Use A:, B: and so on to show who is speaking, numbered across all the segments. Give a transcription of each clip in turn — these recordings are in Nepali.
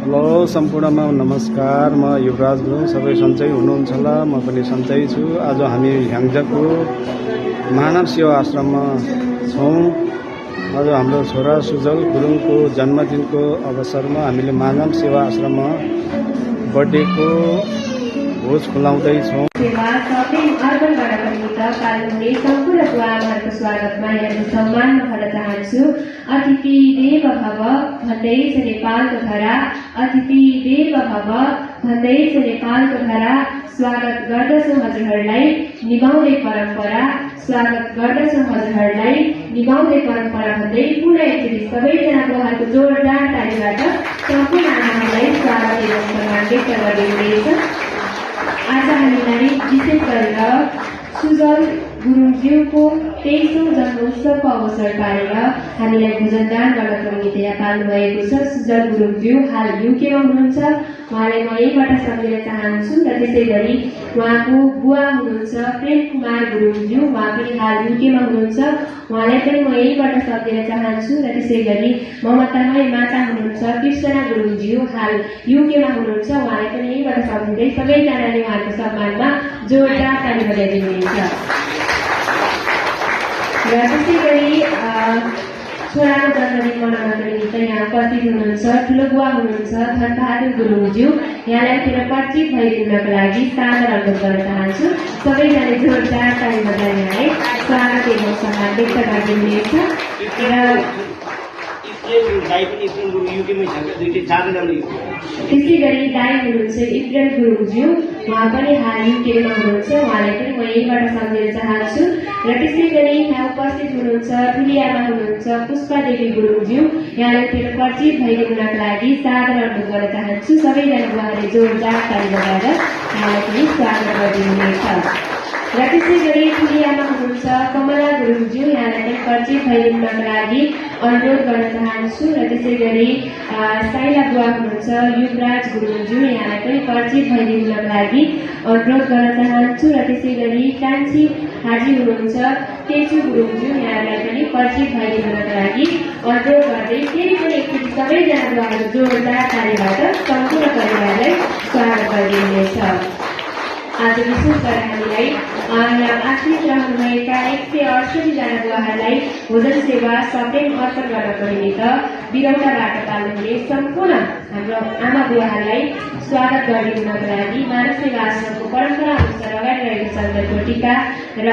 A: हेलो सम्पूर्णमा नमस्कार। म युवराज हुँ। सबै सन्चै हुनुहुन्छ होला? म पनि सन्चै छु। आज हामी ह्याङ्जाको मानव सेवा आश्रममा छौँ। आज हाम्रो छोरा सुजल गुरुङको जन्मदिनको अवसरमा हामीले मानव सेवा आश्रममा बर्थडेको भोज खुलाउँदैछौँ।
B: सम्पूर्ण बुवाआमाहरूको स्वागतमा यहाँको सम्मानमा भन्न चाहन्छु। अतिथि देव भव भन्दैछ नेपालको धरा, अतिथि देव भव भन्दैछ नेपालको धरा। स्वागत गर्दछौँ हजुरहरूलाई निभाउँदै परम्परा, स्वागत गर्दछौँ हजुरहरूलाई निभाउँदै परम्परा भन्दै पुनः एकचोटि सबैजना उहाँहरूको जोरदार तालीबाट सम्पूर्ण आमाहरूलाई स्वागत एवं सम्मान व्यक्त गरिँदैछ। आज हामीलाई विशेष गरेर सुजल गुरुङज्यूको 23औं जन्मोत्सवको अवसर पारेर हामीलाई भोजनदान गर्नको निमित्त यहाँ पाल्नु भएको छ। सुजल गुरुङज्यू हाल युकेमा हुनुहुन्छ। उहाँलाई म यहीबाट सम्झिन चाहन्छु र त्यसै गरी उहाँको बुवा हुनुहुन्छ प्रेम कुमार गुरुङज्यू, उहाँ पनि हाल युकेमा हुनुहुन्छ। उहाँलाई पनि म यहीबाट सम्झिन चाहन्छु र त्यसै गरी ममतामय माता हुनुहुन्छ कृष्णा गुरुङज्यू, हाल युकेमा हुनुहुन्छ। उहाँलाई पनि यहीबाट सम्झिँदै सबैजनाले उहाँको सम्मानमा जोरदार ताली बजाइदिनुहुन्छ। र त्यसै गरी छोराको जन्मदिन मनाउनको निमित्त यहाँ उपस्थित हुनुहुन्छ ठुलो बुवा हुनुहुन्छ धनबहादुर गुरुङज्यू। यहाँलाई फेरि परिचित भइदिनको लागि सादर अनुरोध गर्न चाहन्छु। सबैजनाले जोरदार ताली बजाएर यहाँलाई स्वागत एवं सम्मान व्यक्त गरिदिनुहुनेछ। त्यसै गरी दाई हुनुहुन्छ इब्राहिम गुरुङज्यू, उहाँ पनि हाल युकेमा हुनुहुन्छ। उहाँलाई पनि म यहीबाट सम्झिन चाहन्छु। र त्यसै गरी यहाँ उपस्थित हुनुहुन्छ ठुली आमा हुनुहुन्छ पुष्पा देवी गुरुङज्यू। यहाँलाई फेरि परिचित भइदिनुको लागि सादर अनुरोध गर्न चाहन्छु। सबैजना उहाँले जोरदार ताली बजाएर यहाँलाई पनि स्वागत गरिदिनुहुनेछ। र त्यसै गरी ठुली आमा हुनुहुन्छ कमला गुरुङज्यू, यहाँलाई पनि परिचित भइदिनुको लागि अनुरोध गर्न चाहन्छु। र त्यसै गरी साइला बुवा हुनुहुन्छ युवराज गुरुङज्यू, यहाँलाई पनि परिचित भइदिनुको लागि अनुरोध गर्न चाहन्छु। र त्यसै गरी कान्छी हाजी हुनुहुन्छ तेजु गुरुङज्यू, यहाँलाई पनि परिचित भइदिनुको लागि अनुरोध गर्दै फेरि पनि एकचोटि सबैजना बुवाहरू जोरदार तालीबाट सम्पूर्ण परिवारलाई स्वागत गरिदिनुहुनेछ। आज विशेष गरेर हामीलाई यहाँ आश्रित रहनुभएका 168 जना बुवाहरूलाई भोजन सेवा सपन अर्पण गर्नको निमित्त बिरौटाबाट पाल्नुहुने सम्पूर्ण हाम्रो आमा बुवाहरूलाई स्वागत गरिदिनुको लागि मानव सेवा आश्रमको परम्परा अनुसार अगाडि रहेको सन्दर्भ टीका र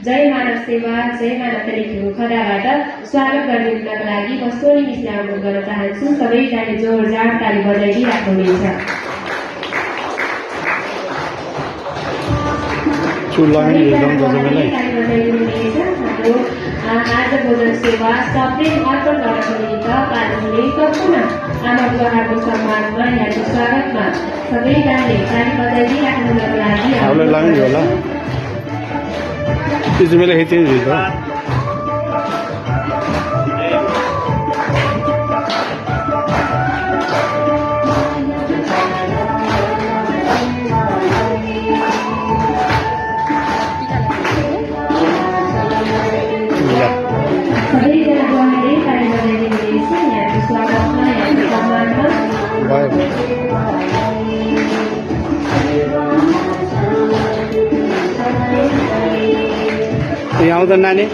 B: जय मानव सेवा जय मानव तरिकाको खदाबाट स्वागत गरिदिनुको लागि म सोनी मिसलाई अनुरोध गर्न चाहन्छु। सबैजनाले जोरदार ताली बजाइदिइराख्नुहुनेछ। आज भोजन सेवा सबै अर्पण गर्नको निमित्त पाल्नुहुने सम्पूर्ण आमा बुवाहरूको सम्मानमा यहाँको स्वागतमा सबैजनाले ताली बजाइदिइराख्नुको लागि
A: यहाँ आउँदा नानी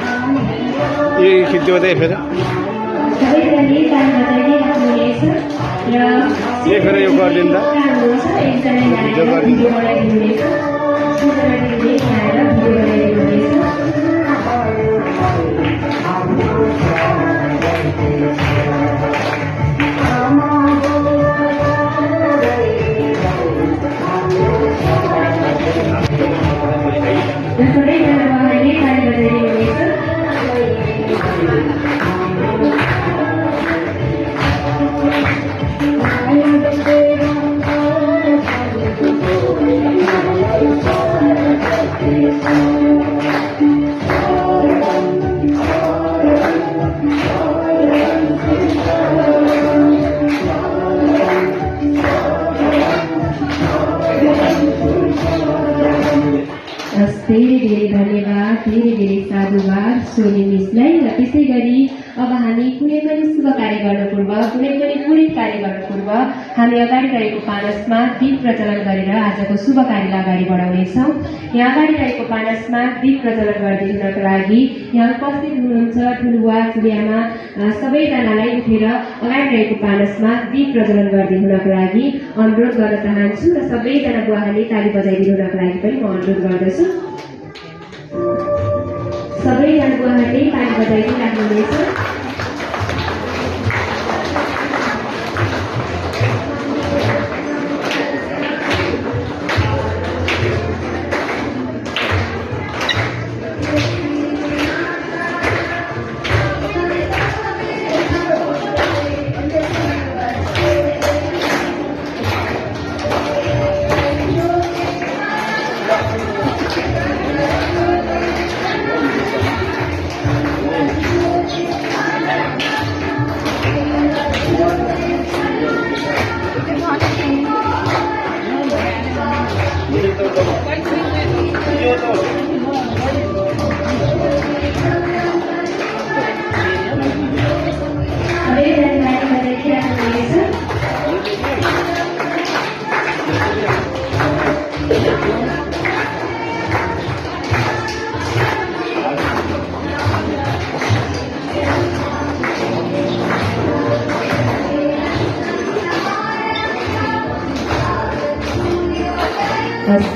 A: यो खिच्यो त फेरि फेरि यो गरिदिनु धेरै धन्यवाद, धेरै साधुवाद सोनी मिसलाई। र त्यसै गरी अब हामी कुनै पनि शुभ कार्य
B: गर्नु पूर्व कुनै पनि पूरित कार्य गर्नु पूर्व हामी अगाडि रहेको पानसमा दीप प्रज्वलन गरेर आजको शुभ कार्यलाई अगाडि बढाउनेछौँ। यहाँ अगाडि रहेको पानसमा दीप प्रज्वलन गरिदिनुको लागि यहाँ उपस्थित हुनुहुन्छ ठुलुवा ठुलियामा सबैजनालाई उठेर अगाडि रहेको पानसमा दीप प्रज्वलन गरिदिनुको लागि अनुरोध गर्न चाहन्छु र सबैजना बुवाहरूले ताली बजाइदिनुको लागि पनि म अनुरोध गर्दछु। सबैजना बुवाहरूले ताली बजाइदिइराख्नुहुनेछ।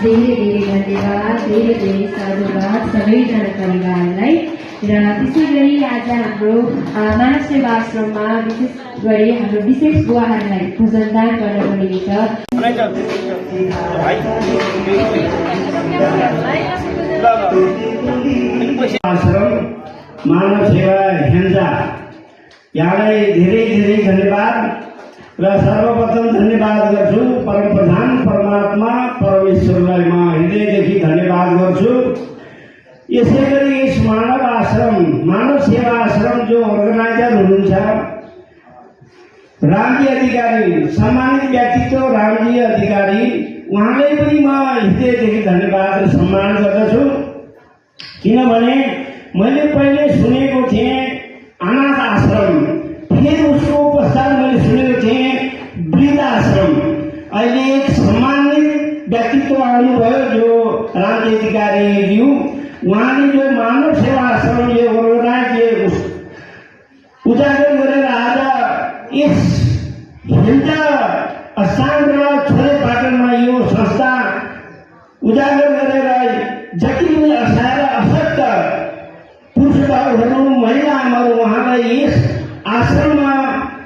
B: धेरै धन्यवाद, धेरै साधुवाद सबैजना परिवारलाई। र त्यसै गरी आज हाम्रो मानव सेवा आश्रममा विशेष गरी हाम्रो विशेष बुवाहरूलाई भोजनदान गर्नको निमित्त
C: आश्रम मानव सेवा हेन्जा यहाँलाई धेरै धेरै धन्यवाद र सर्वप्रथम धन्यवाद गर्छु परमप्रधान परमात्मा परमेश्वरलाई म हृदयदेखि धन्यवाद गर्छु। यसै गरी यस मानव सेवा आश्रम जो अर्गनाइजर हुनुहुन्छ रामजी अधिकारी, सम्मानित व्यक्तित्व रामजी अधिकारी, उहाँलाई पनि म हृदयदेखि धन्यवाद र सम्मान गर्दछु। किनभने मैले पहिले सुनेको थिएँ अनाथ आश्रम, फिर उसको पश्चात मैले सुनेको थिएँ वृद्ध आश्रम। अहिले एक सम्मानित व्यक्तित्व आउनुभयो जो रामजी अधिकारीज्यू, उहाँले जो मानव सेवा आश्रम यो अर्गनाइज उजागर गरेर आज यस हेन्जा स्थान र छोरे पाटनमा यो संस्था उजागर गरेर जति पनि अशक्त पुरुषहरू महिलाहरू उहाँलाई यस आश्रममा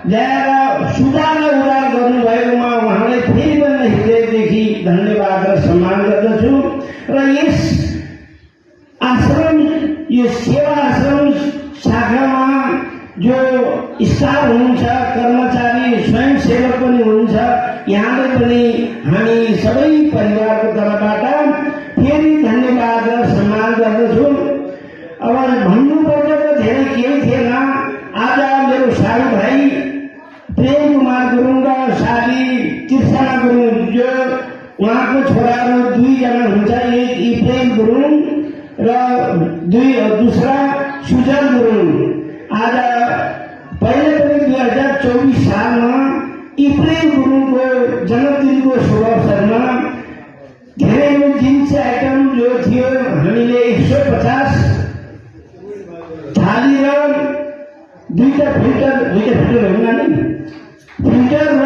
C: ल्याएर सुधार उडार गर्नुभएकोमा उहाँलाई फेरि पनि हृदयदेखि धन्यवाद र सम्मान गर्दछु। र यस आश्रम यो सेवा आश्रम शाखामा जो स्टाफ हुनुहुन्छ, कर्मचारी स्वयंसेवक पनि हुनुहुन्छ, यहाँलाई पनि हामी सबै परिवारको तर्फबाट फेरि धन्यवाद र सम्मान गर्दछु। अब भन्नुपर्दा त धेरै केही थिएन। आज मेरो साथी भाइ प्रेम कुमार गुरुङ र साथी कृष्णा गुरुङ जो उहाँको छोराहरू दुईजना हुन्छ, एक इप्रेम गुरुङ र दूसरा सुजन गुरुङ। आज पहिले पनि 2024 सालमा इप्रेम गुरुङको जन्मदिनको शुभ अवसरमा धेरै जिन्स आइटम जो थियो हामीले 150 थाली र दुईटा फिल्टर हुँदा नि फिल्टर र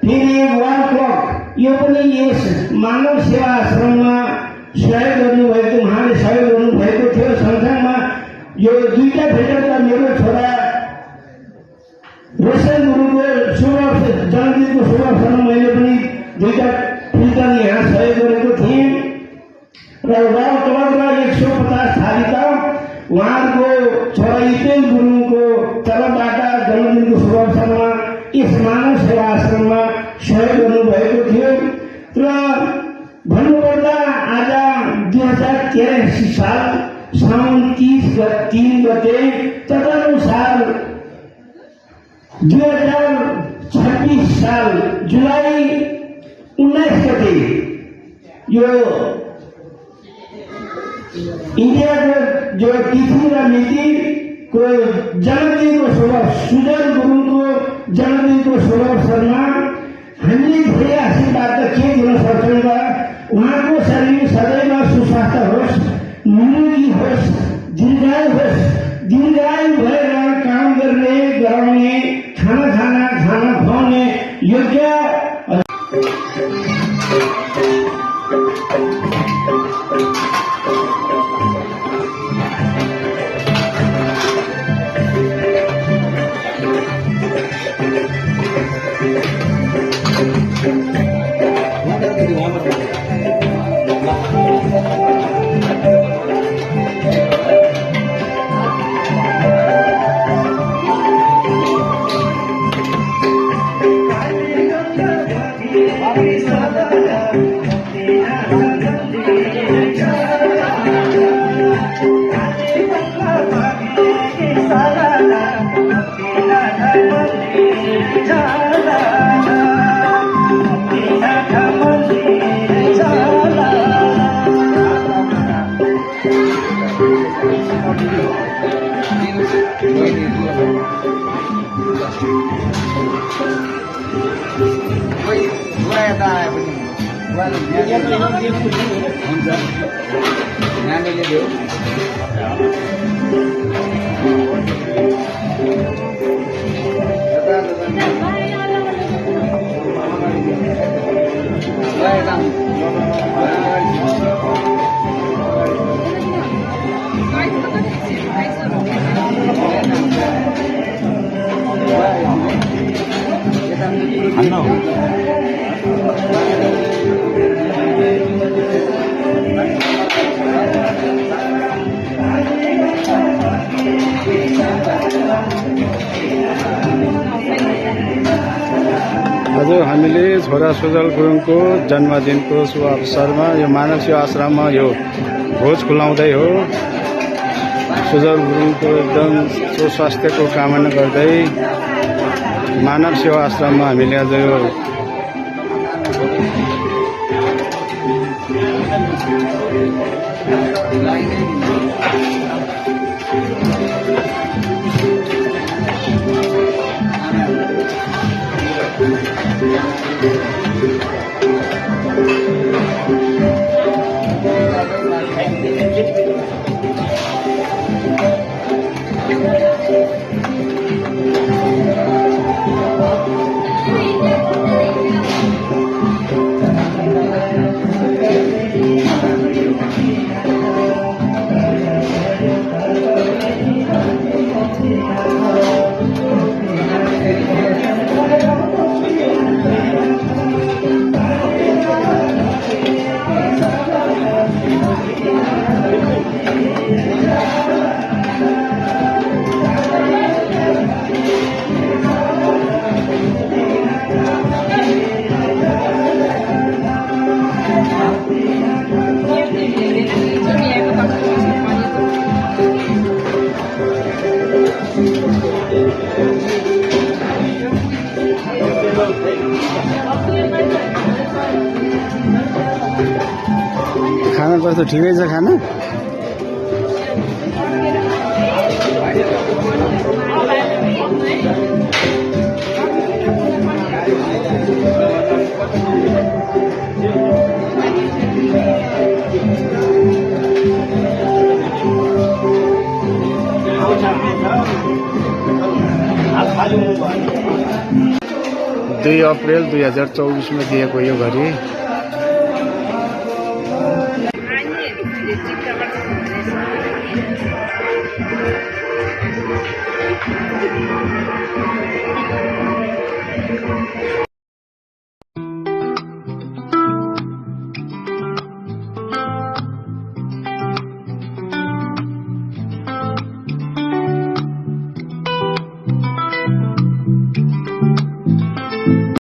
C: फेरि वाल क्लक यो पनि यस मानव सेवा आश्रममा सहयोग गर्नुभएको, उहाँले सहयोग गर्नुभएको थियो। सँगसँगमा यो दुईटा फिल्टर त मेरो छोरा रोशन गुरुङको जन्मदिनको शुभ अवसरमा मैले पनि दुईटा फिल्टर यहाँ सहयोग गरेको थिएँ। र वाल क्लक र 150 थाली त उहाँको छोरा इप्रेम गुरुङको तर्फबाट जन्मदिनको शुभ अवसरमा यस मानव सेवा आश्रममा सहयोग गर्नुभएको थियो। र भन्नुपर्दा आज 2083 साल साउन 3 गते तदनुसार 2026 साल जुलाई 19 गते यो इन्डियाको जो तिथि र मिति को जन्मदिनको शुभ सुजन गुरुङ योग्य
A: हजुर हामीले छोरा सुजल गुरुङको जन्मदिनको शुभ अवसरमा यो मानव सेवा आश्रममा यो भोज खुलाउँदै हो। सुजल गुरुङको एकदम सुस्वास्थ्यको कामना गर्दै मानव सेवा आश्रममा हामीले आज यो खाना कस्तो ठिकै छ खाना? दुई अप्रेल 2024 में दिएको यो घडी